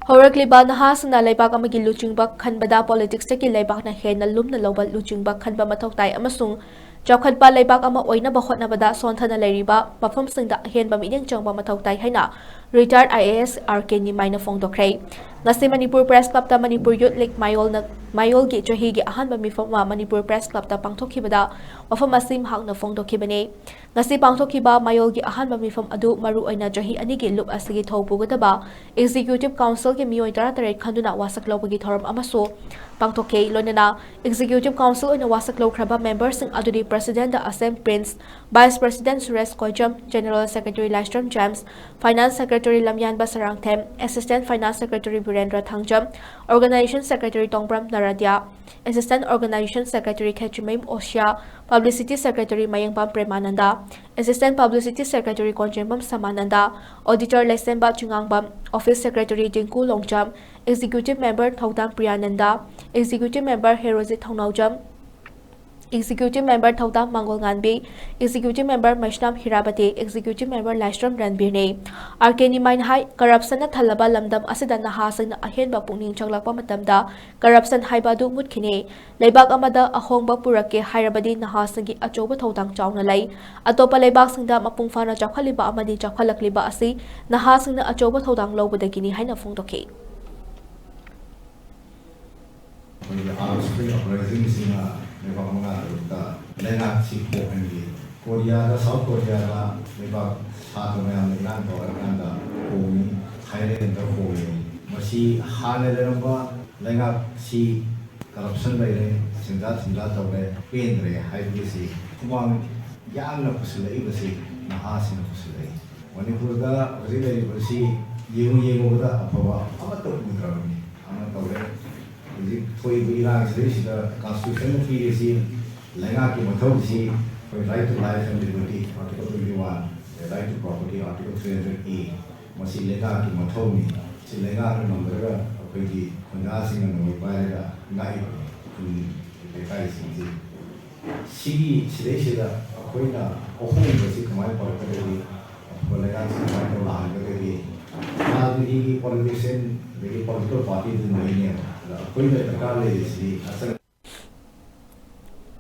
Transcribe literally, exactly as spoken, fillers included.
ꯍꯧꯔꯛꯂꯤꯕ ꯅꯍꯥꯁꯤꯡꯅ ꯂꯩꯕꯥꯛ ꯑꯃꯒꯤ ꯂꯨꯆꯤꯡꯕ ꯈꯟꯕꯗ politics ꯇꯒꯤ ꯂꯩꯕꯥꯛꯅ ꯍꯦꯟꯅ ꯂꯨꯝꯅ ꯂꯧꯕ ꯂꯨꯆꯤꯡꯕ ꯈꯟꯕ ꯃꯊꯧ ꯇꯥꯏ ꯑꯃꯁꯨꯡ ꯆꯥꯎꯈꯠꯄ ꯂꯩꯕꯥꯛ ꯑꯃ ꯑꯣꯏꯅꯕ ꯍꯣꯠꯅꯕꯗ ꯁꯣꯟꯊꯅ ꯂꯩꯔꯤꯕ ꯃꯐꯝꯁꯤꯡꯗ ꯑꯍꯦꯟꯕ ꯃꯤꯠꯌꯦꯡ ꯆꯪꯕ ꯃꯊꯧ ꯇꯥꯏ ꯍꯥꯏꯅ retired IAS RK ꯅꯤꯃꯥꯏꯅ ꯐꯣꯡꯗꯣꯛꯈ꯭ꯔꯦ꯫ ꯉꯁꯤ ꯃꯅꯤꯄꯨꯔ Press Club ꯇ Manipur Youth League ꯃꯥꯌꯣꯜꯅ, ꯃꯥꯌꯣꯜꯒꯤ ꯆꯍꯤꯒꯤ ꯑꯍꯥꯟꯕ ꯃꯤꯐꯝ ꯑꯃ ꯃꯅꯤꯄꯨꯔ Press Club ꯇ ꯄꯥꯡꯊꯣꯛꯈꯤꯕꯗ ꯋꯥꯐꯝ ꯑꯁꯤ ꯃꯍꯥꯛꯅ ꯐꯣꯡꯗꯣꯛꯈꯤꯕꯅꯤ꯫ ꯉꯁꯤ ꯄꯥꯡꯊꯣꯛꯈꯤꯕ ꯃꯥꯌꯣꯜꯒꯤ ꯑꯍꯥꯟꯕ ꯃꯤꯐꯝ ꯑꯗꯨ ꯃꯔꯨꯑꯣꯏꯅ ꯆꯍꯤ ꯑꯅꯤꯒꯤ ꯂꯨꯞ ꯑꯁꯤꯒꯤ ꯊꯧ ꯄꯨꯒꯗꯕ Executive Council ꯒꯤ ꯃꯤꯑꯣꯏ ꯇꯔꯥꯇꯔꯦꯠ ꯈꯟꯗꯨꯅ ꯋꯥꯁꯛ ꯂꯧꯕꯒꯤ ꯊꯧꯔꯝ ꯑꯃꯁꯨ ꯄꯥꯡꯊꯣꯛꯈꯤ꯫ ꯂꯣꯏꯅꯅ Executive Council ꯑꯣꯏꯅ ꯋꯥꯁꯛ ꯂꯧꯈ꯭ꯔꯕ member ꯁꯤꯡ ꯑꯗꯨꯗꯤ President ꯗ Asem Prince, Vice President Suresh Koijam, General Secretary Laishram James, Finance Secretary Lamyanba Sarangthem, Assistant Finance Secretary Birendra Thangjam, Organization Secretary Tongbram Naradya, Assistant Organization Secretary Khetrimayum Oshiya, Publicity Secretary Mayengbam Premananda, Assistant Publicity Secretary Konjengbam Samananda, Auditor Leishemba Chingangbam, Office Secretary Dingku Longjam, Executive Member ꯊꯧꯗꯥꯝ ꯄ꯭ꯔꯤꯌꯥꯅꯟꯗ, Executive Member ꯍꯦꯔꯣꯖꯤꯠ ꯊꯧꯅꯥꯎꯖꯝ, Executive Member ꯊꯧꯗꯥꯝ ꯃꯥꯡꯒꯣꯜꯉꯥꯟꯕꯤ, Executive Member ꯃꯩꯁꯅꯥꯝ ꯍꯤꯔꯥꯕꯇꯤ, Executive Member ꯂꯥꯏꯁ꯭ꯔꯝ ꯔꯟꯕꯤꯔꯅꯤ꯫ RK ꯅꯤꯃꯥꯏꯅ ꯍꯥꯏ, corruption ꯅ ꯊꯜꯂꯕ ꯂꯝꯗꯝ ꯑꯁꯤꯗ ꯅꯍꯥꯁꯤꯡꯅ ꯑꯍꯦꯟꯕ ꯄꯨꯛꯅꯤꯡ ꯆꯪꯂꯛꯄ ꯃꯇꯝꯗ corruption ꯍꯥꯏꯕ ꯑꯗꯨ ꯃꯨꯠꯈꯤꯅꯤ꯫ ꯂꯩꯕꯥꯛ ꯑꯃꯗ ꯑꯍꯣꯡꯕ ꯄꯨꯔꯛꯀꯦ ꯍꯥꯏꯔꯕꯗꯤ ꯅꯍꯥꯁꯤꯡꯒꯤ ꯑꯆꯧꯕ ꯊꯧꯗꯥꯡ ꯆꯥꯎꯅ ꯂꯩ꯫ ꯑꯇꯣꯞꯄ ꯂꯩꯕꯥꯛꯁꯤꯡꯗ ꯃꯄꯨꯡ ꯐꯥꯅ ꯆꯥꯎꯈꯠꯂꯤꯕ ꯑꯃꯗꯤ ꯆꯥꯎꯈꯠꯂꯛꯂꯤꯕ ꯑꯁꯤ ꯅꯍꯥꯁꯤꯡꯅ ꯑꯆꯧꯕ ꯊꯧꯗꯥꯡ ꯂꯧꯕꯗꯒꯤꯅꯤ ꯍꯥꯏꯅ ꯐꯣꯡꯗꯣꯛꯈꯤ꯫ ꯑꯩꯈꯣꯏꯒꯤ arms free uprising ꯁꯤꯅ ꯂꯩꯕꯥꯛ ꯃꯉꯥ ꯇꯔꯨꯛꯇ ꯂꯩꯉꯥꯛꯁꯤ ꯍꯣꯡꯍꯟꯈꯤ꯫ ꯀꯣꯔꯤꯌꯥꯗ, South ꯀꯣꯔꯤꯌꯥꯗ ꯂꯩꯕꯥꯛ ꯁꯥꯇ꯭ꯔ ꯃꯌꯥꯝꯅ ꯏꯔꯥꯡ ꯇꯧꯔꯀꯥꯟꯗ ꯍꯣꯡꯉꯤ, ꯊꯥꯏꯂꯦꯟꯗ ꯍꯣꯡꯉꯤ꯫ ꯃꯁꯤ ꯍꯥꯟꯅ ꯂꯩꯔꯝꯕ ꯂꯩꯉꯥꯛꯁꯤ corruption ꯂꯩꯔꯦ, ꯁꯦꯟꯖꯥ ꯊꯨꯝꯖꯥ ꯇꯧꯔꯦ, ꯄꯦꯟꯗ꯭ꯔꯦ ꯍꯥꯏꯕꯒꯤꯁꯤ ꯈꯨꯃꯥꯡ ꯌꯥꯝꯅ ꯄꯨꯁꯤꯜꯂꯛꯏꯕꯁꯤ ꯅꯍꯥꯁꯤꯡꯅ ꯄꯨꯁꯤꯜꯂꯛꯏ꯫ ꯃꯅꯤꯄꯨꯔꯗ ꯍꯧꯖꯤꯛ ꯂꯩꯔꯤꯕꯁꯤ ꯌꯦꯡꯉꯨ ꯌꯦꯡꯉꯨꯕꯗ ꯑꯐꯕ ꯑꯃꯠꯇ ꯎꯗ꯭ꯔꯕꯅꯤ꯫ ꯑꯃ ꯇꯧꯔꯦ꯫ ꯍꯧꯖꯤꯛ ꯊꯣꯛꯏꯕ ꯏꯔꯥꯡꯁꯤꯗꯩꯁꯤꯗ constitution ꯅ ꯄꯤꯔꯤꯁꯤ ꯂꯩꯉꯥꯛꯀꯤ ꯃꯊꯧꯁꯤ ꯑꯩꯈꯣꯏ right to life and liberty, Article twenty one, the right to property, Article three hundred A, ꯃꯁꯤ ꯂꯩꯉꯥꯛꯀꯤ ꯃꯊꯧꯅꯤ꯫ ꯁꯤ ꯂꯩꯉꯥꯛꯅ ꯉꯝꯗ꯭ꯔꯒ ꯑꯩꯈꯣꯏꯒꯤ ꯈꯨꯟꯖꯥꯁꯤꯡꯅ ꯅꯣꯡꯃꯩ ꯄꯥꯏꯔꯒ ꯉꯥꯛꯏꯕꯅꯤ ꯈꯨꯟ ꯂꯩꯀꯥꯏꯁꯤꯡꯁꯤ꯫ ꯁꯤꯒꯤ, ꯁꯤꯗꯩꯁꯤꯗ ꯑꯩꯈꯣꯏꯅ ꯑꯍꯣꯡꯕꯁꯤ ꯀꯃꯥꯏꯅ ꯄꯨꯔꯛꯀꯗꯒꯦ? ꯑꯐꯕ ꯂꯩꯉꯥꯛꯁꯤ ꯀꯃꯥꯏꯅ ꯇꯧꯔ ꯂꯥꯛꯍꯟꯒꯗꯒꯦ? ꯅꯍꯥ ꯑꯩꯒꯤ ꯄꯣꯂꯤꯇꯤꯁꯤꯌꯥꯟ ꯑꯗꯒꯤ ꯄꯣꯂꯤꯇꯤꯀꯦꯜ ꯄꯥꯔꯇꯤ ꯑꯗꯨꯝ ꯂꯩꯅꯦꯕ꯫ ꯑꯗ ꯑꯩꯈꯣꯏꯅ ꯗꯔꯀꯥꯔ ꯂꯩꯔꯤꯁꯤꯗꯤ ꯑꯆꯪ